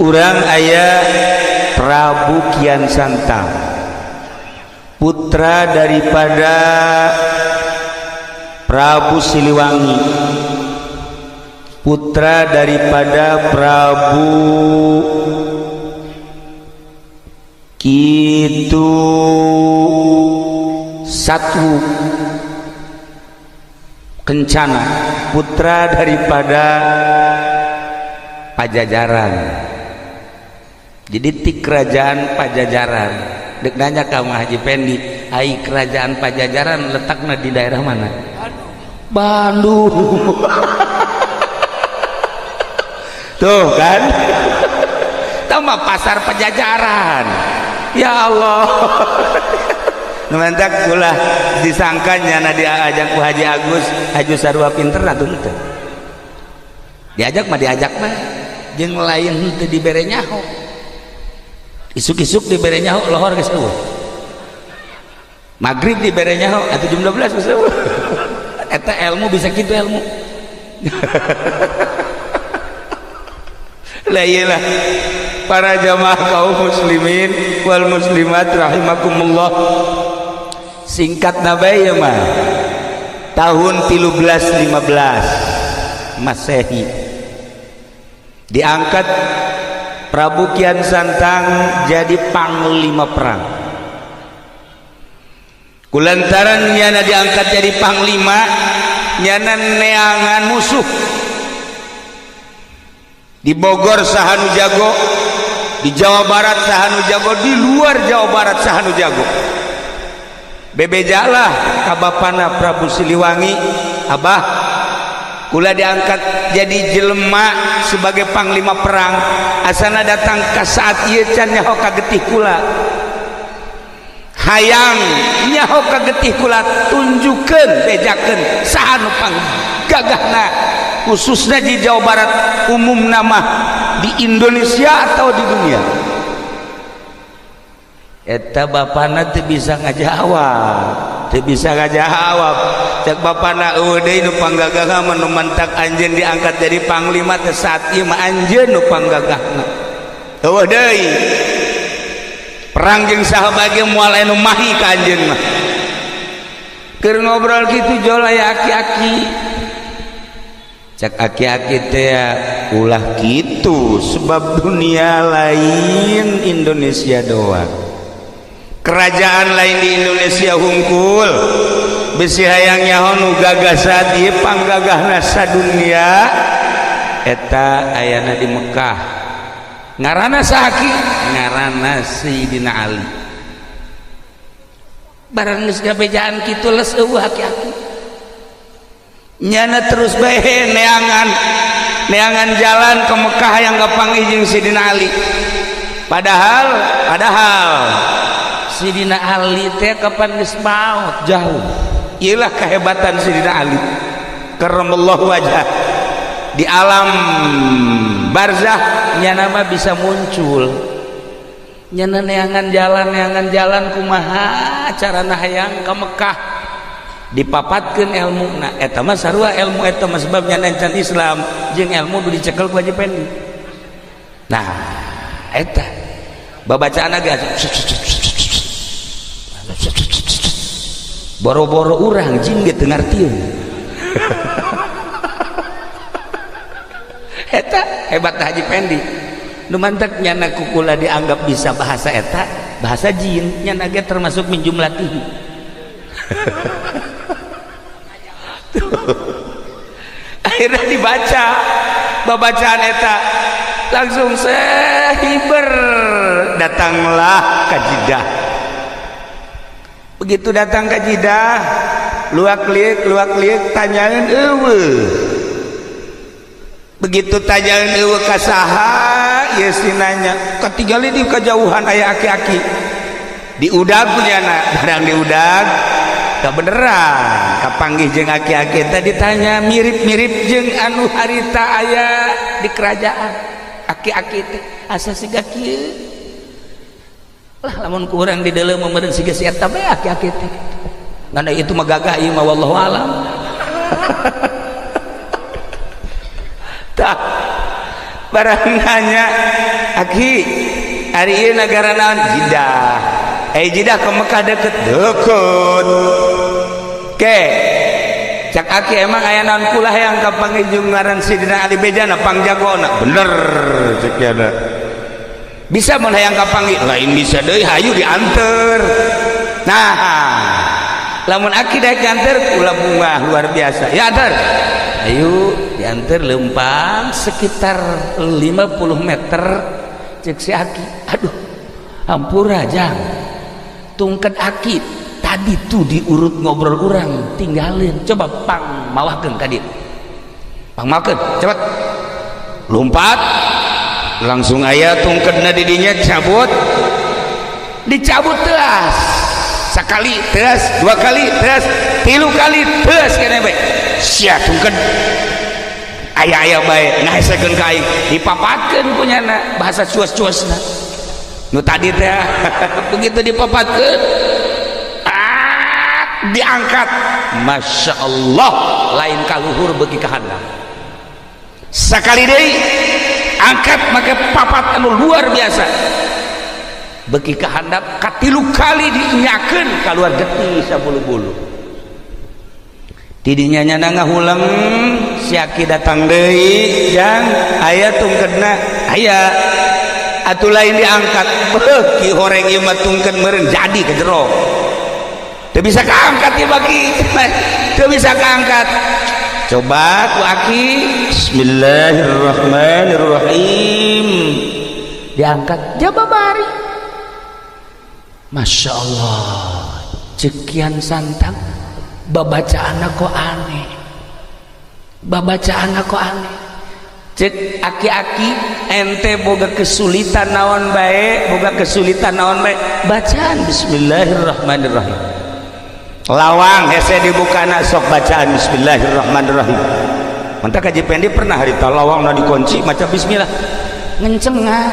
Urang aya Prabu Kian Santang, putra daripada Prabu Siliwangi, putra daripada Prabu Kitu Satu Kencana, putra daripada Pajajaran. Jadi ti kerajaan Pajajaran. Dek nanya ka Haji Pendi, ai kerajaan Pajajaran letaknya di daerah mana? Bandung. Tuh kan, tambah pasar Pajajaran. Ya Allah, nu mantak ulah disangkanya na diajak ku Haji Agus Haji sarua pinter atuh henteu. Diajak mah diajak mah jeung lain henteu dibere nyaho. Isuk-isuk dibere nyaho lohor geus eueuh. Maghrib dibere nyaho atuh jam 12 geus eueuh. Eta ilmu bisa kitu ilmu. Lah iyalah para jamaah kaum muslimin wal muslimat rahimakumullah. Singkat nabai ya mah tahun 1315 Masehi diangkat Prabu Kian Santang jadi panglima perang. Kulantaran nyana diangkat jadi panglima, nyana neangan musuh di Bogor sahanu jago, di Jawa Barat sahanu jago, di luar Jawa Barat sahanu jago. Bebejalah ka bapana Prabu Siliwangi, abah kula diangkat jadi jelema sebagai panglima perang, asana datang ke saat ieu can nyaho kagetih kula, hayang nyaho kagetih kula, tunjukkeun bejakeun saha nu panggagahna khususnya di Jawa Barat, umum nama di Indonesia atau di dunia. Eta bapana teu bisa ngajawab, teu bisa ngajawab. Cek bapana eueuh deui nu panggagahna mah nu mantak anjeun diangkat jadi panglima teh saat ieu mah anjeun nu panggagahna. Eueuh deui perang jeung saha bae moal aya nu mahi ka anjeun mah. Keur ngobrol kitu jol aya aki-aki. Cek aki-aki teh ulah kitu sebab dunia lain Indonesia doang. Kerajaan lain di Indonesia hungkul besi hayang nyaho nu gagah saat ieu panggagahna sadunia eta ayana di Mekah. Ngaranna saha ki? Ngaranna Sayyidina Ali. Barang geus gabejaan kitu les eueuh aki-aki. Nyana terus bae neangan neangan jalan ke Mekah yang kapanggih jeung Sayyidina Ali. Padahal Sidina Ali teh kapan geus maot jauh. Iyalah kehebatan Sidina Ali karramallahu wajah. Di alam barzah nyana mah bisa muncul. Nyana neangan jalan kumaha carana hayang ka Mekah dipapatkeun ilmuna. Eta mah sarua ilmu eta mah sebab nyana encan Islam jeung ilmu nu dicekel ku Haji Pendi. Nah eta babacaan ge boro-boro urang jin ge teu ngartieun. Eta hebat Haji Pendi. Nu mantak nyana kukula dianggap bisa bahasa eta, bahasa jin, nyana ge termasuk min jumlatihi. Akhirnya dibaca babacaan eta langsung sehiber datanglah ka Jeddah. Begitu datang ke Jeddah, luak liuk tanyaeun eueuh. Begitu tanyaeun eueuh ka saha ieu si nanya, katingali di kejauhan aya aki-aki. Diudag punyana, barang diudag kabeneran kapanggih jeung aki-aki tadi ditanya mirip-mirip jeung anu harita aya di kerajaan. Aki-aki teh asa siga kieu. Lah lamun kurang di dalam meureun siga si eta bae aki-aki teh. Ngan itu mah gagah ieu mah wallahu alam. Tah Barang nanya, "Aki, ari ieu nagara naon?" "Jidah." "Eh, Jidah ke Mekah deket?" "Deket." "Ke cak aki emang aya naon?" "Kula hayang kapanggih jeung ngaran Sidina Ali, bejana pangjagona." "Bener," cek yana. "Bisa mun hayang kapanggih?" "Lain bisa deui, hayu dianter." Nah, lamun aki daek nganter kula bunga luar biasa. "Ya anter." Ayo dianter, lempang sekitar 50 meter, cek si aki, "Aduh, hampura jang, tungket aki tadi tuh diurut ngobrol urang tinggalin, coba pang mawakeun ka dieu, pang mawakeun cepet." Lompat langsung aya tungketna di dinya, cabut, dicabut teas sekali, teas dua kali, teas tilu kali, teas kene bae sia tungket aya-aya bae ngahesekeun ka aing, dipapatkeun punyana bahasa cuas-cuasna nu tadi teh. Begitu dipapatkeun, ah, diangkat, Masya Allah, lain kaluhur bagi kahandap. Sekali deui angkat make papat anu luar biasa beki kahandap, katilu kali diinyakeun keluar getih sabulu-bulu. Tidinya nyana ngahuleng, si aki datang deui, "Jang, aya tungkedna?" "Aya." Atuh lain diangkat, beuki horeng ieu mah tungked meureun jadi ke jero, teu bisa kaangkat ieu, baki teu bisa kaangkat. Coba ku aki, bismillahirrahmanirrahim, diangkat, dia babari. Masya Allah, cekian santang, babacaan kok aneh, babacaan kok aneh. Cek aki-aki, "Ente boga kesulitan naon bae, boga kesulitan naon bae, bacaan bismillahirrahmanirrahim. Lawang hese dibukana, sok bacaan bismillahirrahmanirrahim." Mantap Kaji Pendi pernah harita lawang na dikunci maca bismillah ngencengan.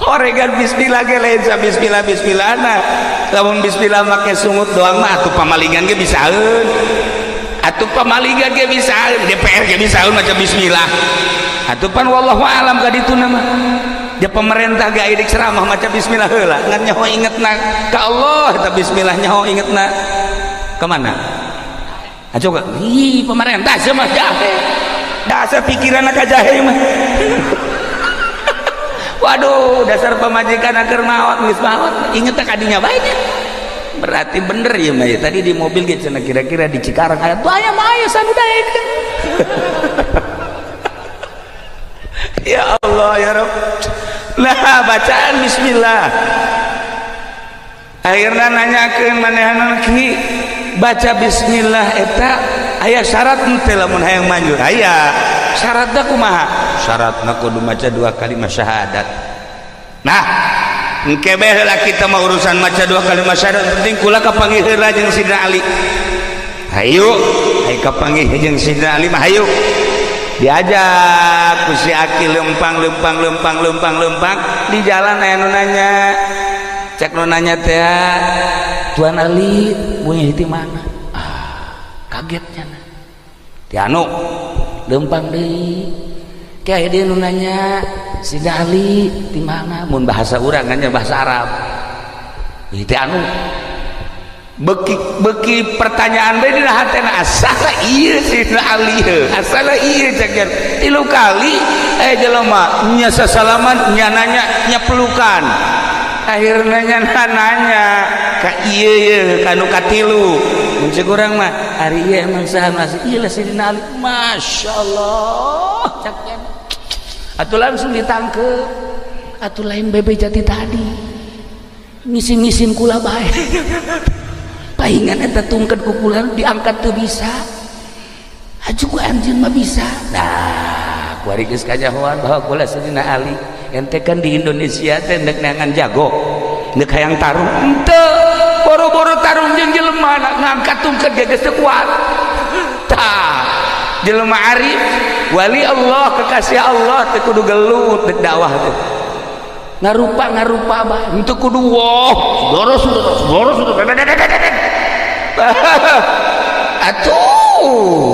Oregan bismillah ge lain sa bismillah bismillahna. Lamun bismillah make sungut doang mah atuh pamalingan ge bisaeun. Atuh pamalingan ge bisaeun, DPR ge bisaeun maca bismillah. Atuh pan wallahu alam ka ditu mah. Dia pemerintah ge aya ceramah maca bismillah heula, ngan nyaho ingetna ka Allah eta bismillah, nyaho ingetna ka mana? Ah coba, ih pemerintah sia mah jahe. Dasar pikiranna ka jahe mah. Waduh, dasar pamajikan agar maot, geus maot, inget tak kadinya bae nya. Berarti bener ya mah ya. Tadi di mobil ge cenah kira-kira di Cikarang aya tuh aya mah aya sanu daek. Ya Allah ya Rabb. Nah, bacaan bismillah. Akhirna nanyakeun manehanna, "Ki, baca bismillah eta aya syarat henteu lamun hayang manjur?" "Aya." "Syaratna kumaha?" "Syaratna kudu maca dua kalimat syahadat." Nah, engke bae heula kita mah urusan maca dua kalimat syahadat, penting kula kapanggih heula jeung Sidina Ali. Hayu, hayu kapanggih jeung Sidina Ali mah hayu. Diajak ku si aki lempang lempang lempang lempang lempang, di jalan aya nu nanya. Cek nu nanya teh, "Tuan Ali punya di mana?" Ah, kagetnya na. Ti anu lempang deui. Kayak dia nu nanya, "Sidina Ali di mana?" Mun bahasa urang kan bahasa Arab. Itu anu beki beki pertanyaan bae dina hatena, asala ieu Sidina Ali heuh, asala ieu cek tilu kali eh jelema nya sasalaman, nya nanya, nya pelukan. Akhirnya nya nanya ka ieu ye kanu katilu. Mun cek urang mah ari ieu emang saha masih ieu lah Sidina Ali. Masyaallah, cek atuh langsung ditangkep. Atuh lain bebe jati tadi ngisin-ngisin kula bae, paingan eta tungket ku kula diangkat teu bisa, aju ku anjeun mah bisa. Nah, kuari geus kajahoan bahwa kula Sidina Ali. Ente kan di Indonesia teh ndek neangan jago, ndek hayang tarung henteu, boro-boro tarung jeung jelema ngangkat tungket ge geus teu kuat. Tah, jelema arif, wali Allah, kekasih Allah teh kudu gelut dek dakwah teh ngarupa ngarupa bah henteu kudu woh boros boros. Atuh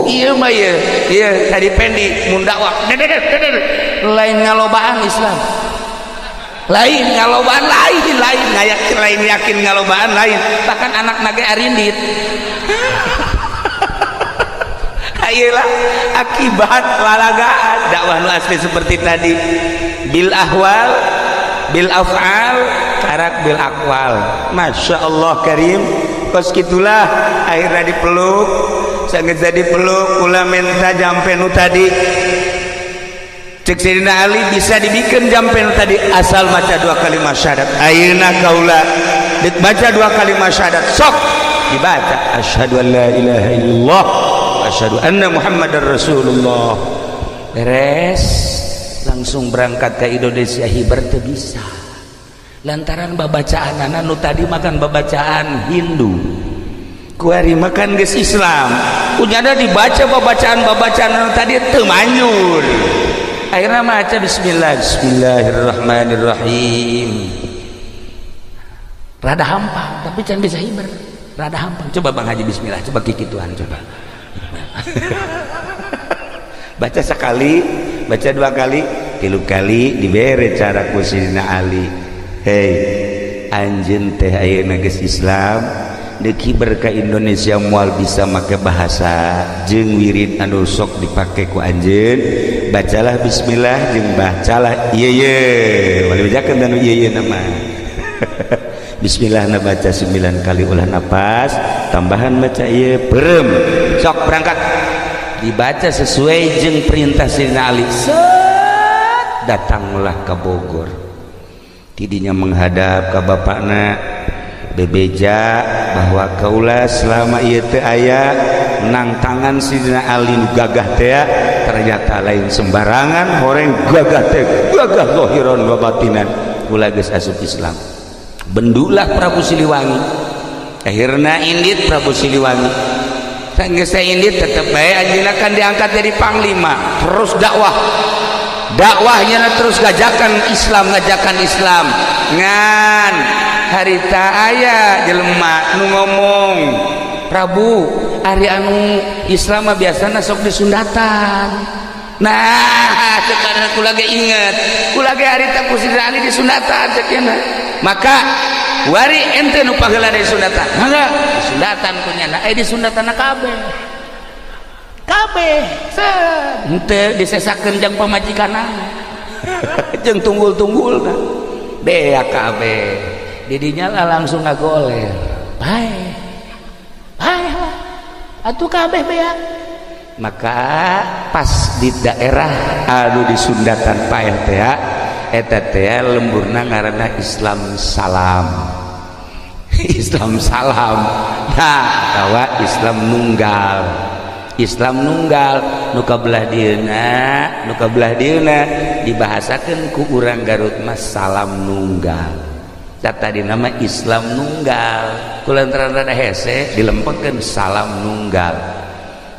Iya mah ieu. Ieu tadi pendi mun dakwah. Lain ngalobaan Islam. Lain ngalobaan, lain lain ngayakin, lain yakin ngalobaan lain. Bahkan anak nage arindit. Ayelah akibat lalagaan dakwah nu asli seperti tadi bil ahwal bil af'al karak bil aqwal. Masya Allah karim. Kos gitulah akhirnya dipeluk, sangat jadi peluk kula minta jampe nu tadi. Cek Sayyidina Ali bisa dibikin jampe nu tadi asal baca dua kalimat syahadat. Ayeuna kaula baca dua kalimat syahadat, sok dibaca asyhadu an la ilaha illallah asyhadu anna muhammadar rasulullah. Beres langsung berangkat ke Indonesia. Hiber teu bisa lantaran babacaan anak nu tadi makan babacaan Hindu, kuari makan geus Islam, kunyana dibaca babacaan-babacaan anu tadi teu manjur. Akhirnya maca bismillah, bismillahirrahmanirrahim, rada hampang tapi can bisa hiber, rada hampang. Coba Bang Haji bismillah, coba kikituan, coba baca sekali, baca dua kali, tilu kali, dibere cara ku Sidina Ali. Hei anjeun teh ayeuna geus Islam, deuk hiber ka Indonesia moal bisa make bahasa jeung wirid anu sok dipake ku anjeun. Bacalah bismillah jeung bacalah ieu ye, moal dibejakeun anu ieu ye nama. Bismillah na baca 9 kali ulah napas, tambahan baca ieu perem, sok berangkat. Dibaca sesuai jeung perintah Sayyidina Ali. Set, datanglah ke Bogor, tidinya menghadap ke bapakna, bebeja bahwa kaula selama ieu teu aya nang tangan Sayyidina Ali nu gagah teh ternyata lain sembarangan horeng gagah teh, gagah zahiran wa batinan. Kula geus asup Islam. Bendulah Prabu Siliwangi. Akhirna indit Prabu Siliwangi. Sanggeus indit tetep bae anjeunna kan diangkat jadi panglima, terus dakwah, dakwahnya terus ngajakan Islam, ngajakan Islam. Ngan harita aya jelema nu ngomong, Prabu, ari anu Islam mah biasana sok disundatan. Nah sekarang kula ge inget, kula ge harita ku Sidina Ali disundatan cek. Maka wari ente nu paheula disundatan, mangga disundatan ku nyana. Eh, disundatan kabeh kabeh, set henteu disesakeun jang pamajikanna jeung tunggul-tunggulna beak kabeh. Didinya lah langsung ngagoler, bae bae lah atuh kabeh beak. Maka pas di daerah anu disundatan paeh teh, eta teh lemburna ngaranna Islam salam, Islam salam. Nah, atawa Islam nunggal, Islam nunggal nu kabelah dieuna, nu kabelah dieuna dibahasakeun ku urang Garut mah salam nunggal. Tadi nama Islam nunggal, kulantaran rada hese dilempengkeun salam nunggal.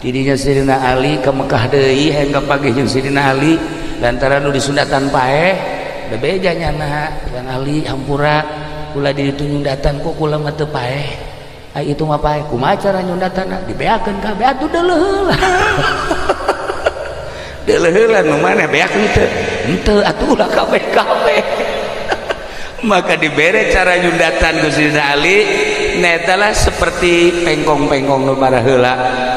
Tidinya Sidina Ali ke Mekah deui, hayang kapanggih jeung Sidina Ali lantaran nu disundatan paeh. Bebeja nyana, "Tuan Ali, hampura, kula di ditu nyundatan kok kula mah teu paeh." Ai itu mah paeh. Kumaha cara nyundatanna? Dibeakeun kabeh atuh, deuleuh heula, deuleuh heula. Nu mana beak? Henteu, henteu atuh, ulah kabeh kabeh. Maka dibere cara nyundatan ku Sidina Ali netalah seperti pengkong-pengkong nu heula.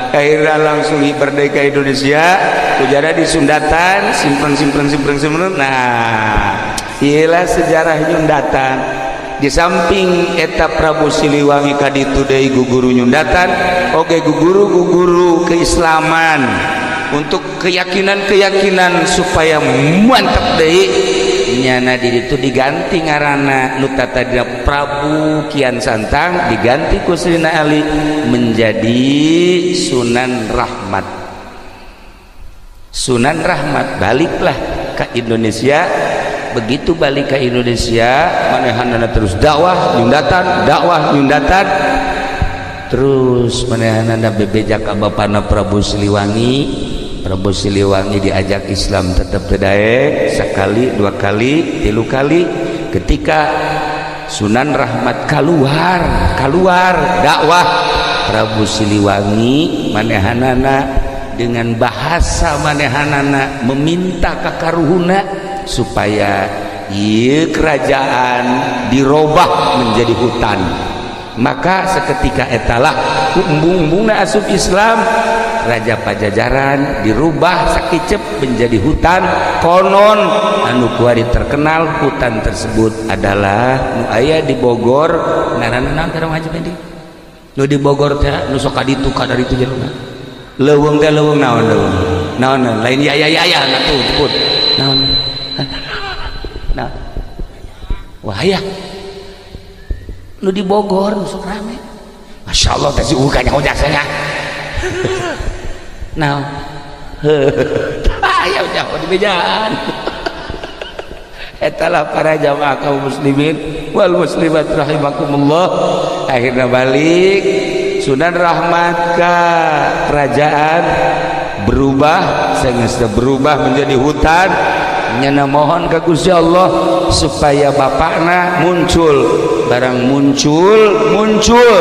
Akhirnya langsung merdeka Indonesia, ujara disundatan, simpen simpen simpen simpen. Nah, iyalah sejarah nyundatan. Di samping eta Prabu Siliwangi kaditu deui guguru nyundatan oge guguru-guguru keislaman untuk keyakinan-keyakinan supaya mantap deui. Nyana di itu diganti ngaranna, nu tadina Prabu Kian Santang diganti ku Sayyidina Ali menjadi Sunan Rahmat. Sunan Rahmat baliklah ke Indonesia. Begitu balik ke Indonesia, manehanana terus dakwah nyundatan, dakwah nyundatan terus. Manehanana bebeja ka bapana Prabu Siliwangi. Prabu Siliwangi diajak Islam tetap tidak, sekali, dua kali, tilu kali. Ketika Sunan Rahmat keluar, keluar dakwah. Prabu Siliwangi manehanana dengan bahasa manehanana meminta ka karuhuna supaya ieu kerajaan dirobah menjadi hutan. Maka seketika etalah ku embung-embungna asup Islam, Raja Pajajaran dirubah sakicep menjadi hutan. Konon anu kuari terkenal hutan tersebut adalah nu aya di Bogor. Ngaranna naon teh, Haji Pendi? Nu di Bogor teh, nu sok ka ditu ka dari itu jelema leuweung teh, leuweung naon, leuweung naon, lain ya ya ya ya atuh sebut naon. Nah, wah ya, nu di Bogor nu sok rame, Masya Allah teh, si bukannya jasanya. Nah, aya jauh di bejaan. Etalah para jamaah kaum muslimin wal muslimat rahimakumullah. Akhirnya balik Sunan Rahmat ke kerajaan berubah, sehingga berubah menjadi hutan. Nyana mohon ke Gusti Allah supaya bapakna muncul. Barang muncul, muncul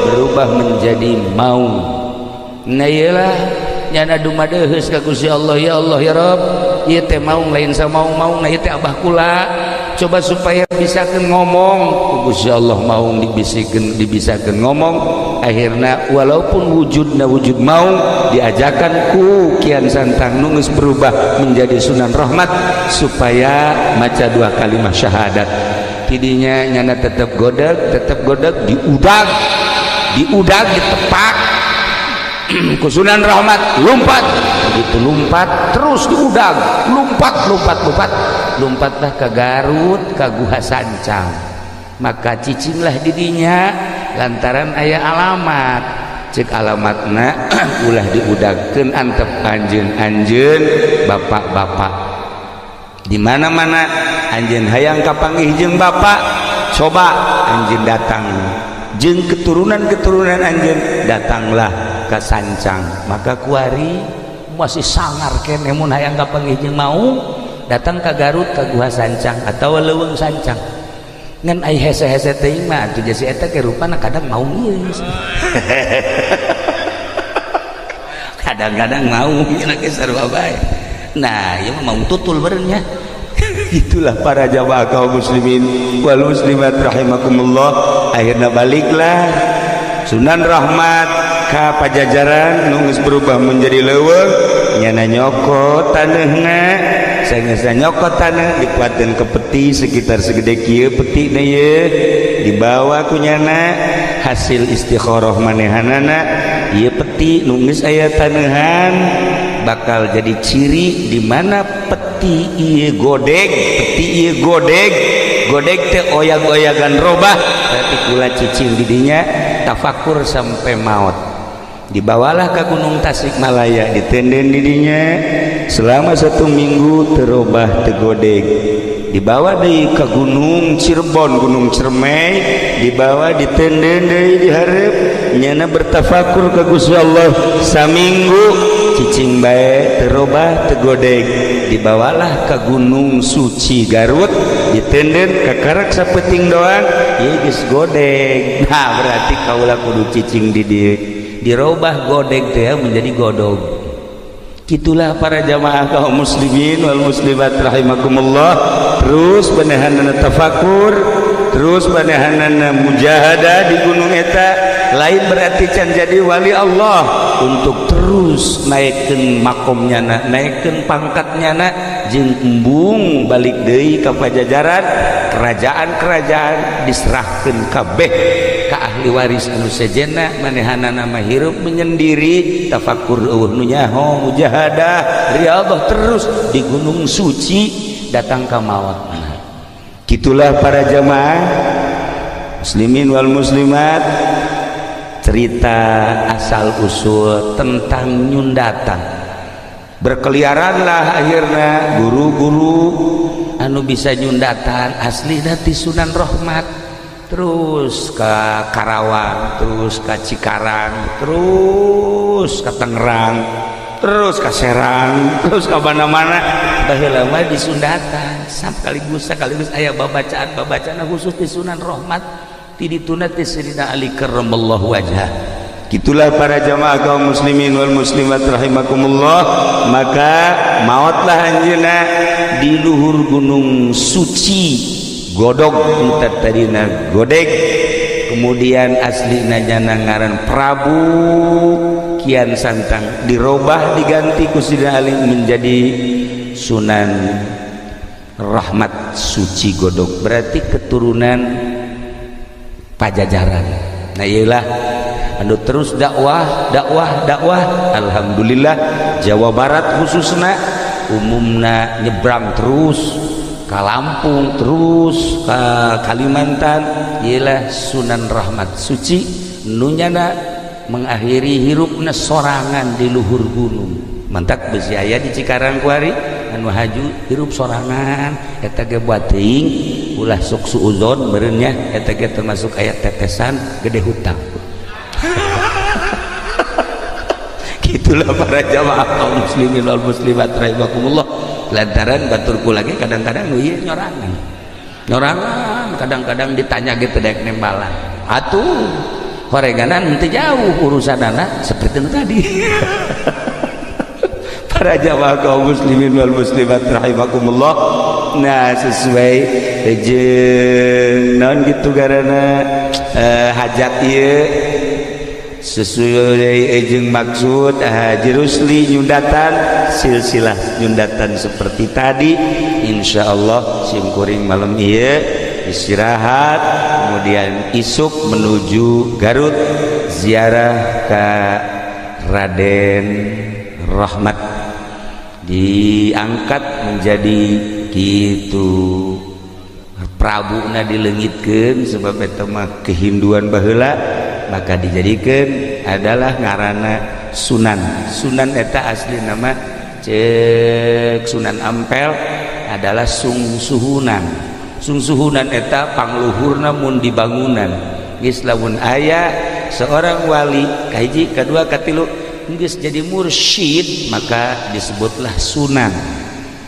berubah menjadi maung. Nah, iyalah, nyana dumadeheus ka Gusti Allah, "Ya Allah, ya Rabb, ieu teh maung lain samaung-maung, nah ieu teh abah kula, coba supaya bisa ngomong." Ku Gusti Allah maung dibisikeun, dibisakeun ngomong. Akhirnya walaupun wujudna wujud maung, diajakan ku Kian Santang nu geus berubah menjadi Sunan Rahmat supaya maca dua kalimat syahadat. Tidinya nyana tetap godeg, tetap godeg, diudag, diudag, ditepak ku Sunan Rahmat, lompat. Begitu lompat, terus diudag, lompat, lompat, lompat, lompatlah ke Garut, ke Guha Sancang. Maka cicinglah didinya lantaran aya alamat. Cek alamatna, ulah diudagkeun, antep anjeun, anjeun bapak-bapak di mana-mana anjeun hayang kapanggih jeung bapak, coba anjeun datang jeung keturunan-keturunan anjeun, datanglah ke Sancang. Maka kuari masih sangar keneh mun hayang kapanggih jeung maung, datang ke Garut, ke Guha Sancang atau Leuweung Sancang. Ngan ai hese-hese teuing mah atuh jasi eta ge rupana kadang maung ieu, kadang-kadang maung nya ge sarua bae. Nah, ieu mah maung tutul beureunya. Itulah para jamaah kaum muslimin wal muslimat rahimakumullah. Akhirnya baliklah Sunan Rahmat ka Pajajaran nu geus berubah menjadi leuweung. Nyana nyokot taneuhna. Saenggeus nyokot taneuh, dikuateun ke peti sekitar segede kieu peti na ye, dibawa ku nyana. Hasil istikharah manehanana, ieu peti nu geus aya taneuhan bakal jadi ciri di mana peti ieu godeg, peti ieu godeg, godeg teh oyag-oyagan robah, berarti kula cicing didinya tafakur sampai maut. Dibawalah ke Gunung Tasikmalaya, ditenden didinya selama satu minggu, terobah, tegodeg. Dibawa deui ke Gunung Cirebon, Gunung Ciremai, dibawa, ditenden deui dihareup. Nyana bertafakur ke Gusti Allah saminggu, cicing bae, terobah, tegodeg. Dibawalah ke Gunung Suci Garut, ditenden kakarak sapeting doang, ieu geus godeg. Nah, berarti kaula kudu cicing di dieu. Dirobah godeg teh menjadi godog. Itulah para jamaah kaum muslimin wal muslimat rahimakumullah. Terus manehanana tafakur, terus manehanana mujahadah di gunung eta. Lain berarti can jadi wali Allah, untuk terus naikkan makomnya, naikkan pangkatnya na, jeung embung balik deui ka Pajajaran. Kerajaan-kerajaan diserahkan kabeh ka ahli waris anu sejenna. Manehanana mah hirup menyendiri, tafakur, euweuh nu nyaho, mujahadah, riyadhah terus di Gunung Suci, datang ka maut. Gitulah para jamaah muslimin wal muslimat, cerita asal usul tentang nyundatan. Berkeliaranlah akhirnya guru-guru anu bisa nyundatan asli ti Sunan Rahmat, terus ke Karawang, terus ke Cikarang, terus ke Tangerang, terus ke Serang, terus ke mana-mana. Baheula mah disundatan sekaligus sekaligus aya babacaan, babacaan khusus di Sunan Rahmat, ti dituna ti Sayyidina Ali karramallahu wajhah. Gitulah para jamaah kaum muslimin wal muslimat rahimakumullah. Maka maotlah anjeunna di luhur gunung suci Godog, tadina Godeg, kemudian aslina nyana ngaran Prabu Kian Santang, dirobah, diganti ku Sidina Ali menjadi Sunan Rahmat Suci Godog, berarti keturunan Pajajaran. Nah, iyalah anu terus dakwah, dakwah, dakwah. Alhamdulillah, Jawa Barat khususnya, umumna nyebrang terus ke Lampung, terus ke Kalimantan. Ialah Sunan Rahmat Suci nu nyana mengakhiri hirupna sorangan di luhur gunung. Mantak besi aya di Cikarang kuari anu haju hirup sorangan. Eta ge buat teuing ulah sok suuzon meureun nya, eta ge termasuk aya tetesan gede hutang. Gitulah para jamaah kaum muslimin wal muslimat rahimakumullah. Lantaran baturku lagi kadang-kadang nu ieu nyorangan nyorangan, kadang-kadang ditanya gitu dek nembalan atuh horeganan henteu jauh urusan anak seperti itu tadi. Para jamaah kaum muslimin wal muslimat rahimakumullah, nah, sesuai jeung naon gitu karena hajat ieu, sesuai jeung maksud Haji Rusli nyundatan silsilah nyundatan seperti tadi. Insya Allah simkuring malam ieu istirahat, kemudian isuk menuju Garut, ziarah ke Raden Rahmat, diangkat menjadi gitu Prabu na dilengitkeun sebab eta mah kehinduan baheula, maka dijadikan adalah ngarana Sunan. Sunan eta asli nama cek Sunan Ampel adalah Sungsuhunan. Sungsuhunan eta pangluhurna mun di bangunan geus lamun aya seorang wali kahiji, kedua, katilu, geus jadi mursyid, maka disebutlah sunan.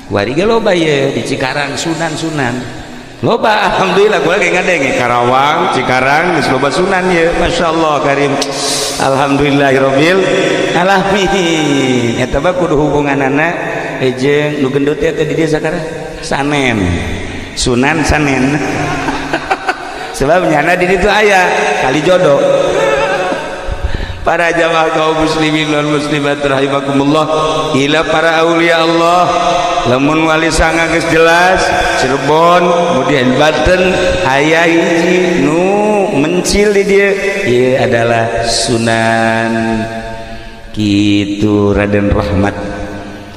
Kuari ge loba ye di Cikarang sunan-sunan loba. Alhamdulillah, gua lagi ngadenge Karawang, Cikarang geus loba sunan ye. Masya Allah karim, alhamdulillahirabbil alamin. Eta mah kudu hubunganana jeung nu gendut teh di desa sakarang Sanen, Sunan Sanen, sebab nyana di ditu aya kali jodoh. Para jamaah kaum muslimin wal muslimat rahimakumullah, ila para aulia Allah, lamun wali sanga geus jelas Cirebon, kemudian Banten aya hiji nu mencil di dia, ieu adalah Sunan kitu Raden Rahmat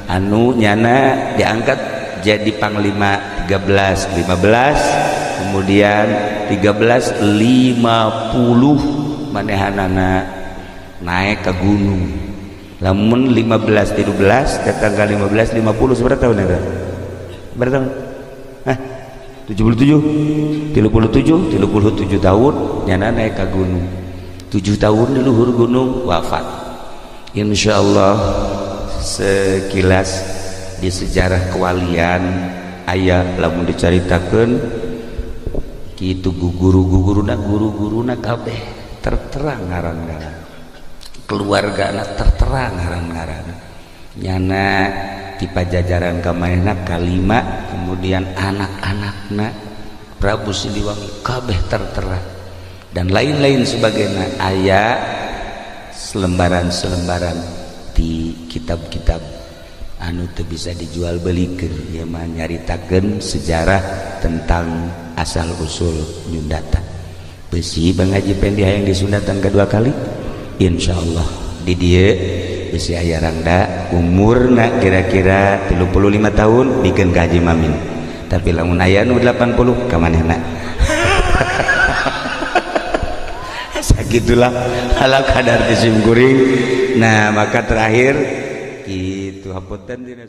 anu nyana diangkat jadi panglima 13 15, kemudian 13 50 manehanana naik ke gunung. Lamun 15 13 ke tanggal 15 50 seberapa tahun eta? Berapa tahun? Hah? 77, 37, 37 tahun nyana naik ke gunung, 7 tahun di luhur gunung wafat. Insya Allah sekilas di sejarah kewalian aya lamun dicaritakeun kitu guru-guruna, guru-guruna kabeh terterang ngaran-ngaran, keluarga tertera ngaran-ngaran. Nyana di Pajajaran kamanehna kalima, kemudian anak-anakna Prabu Siliwangi kabeh tertera dan lain-lain sebagainya. Aya selembaran-selembaran di kitab-kitab anu teu bisa dijual belikan ya mah, nyaritakeun sejarah tentang asal usul nyundatan. Besi Bang Haji Pendi hayang disundatan kedua kali, insya Allah di dieu bisi aya rangda umurna kira-kira 35 tahun bikin ka Haji Mamin, tapi lamun aya nu 80 ka manehna. Sagitulah ala kadar disim kuring. Nah, maka terakhir kitu, hapunten dina.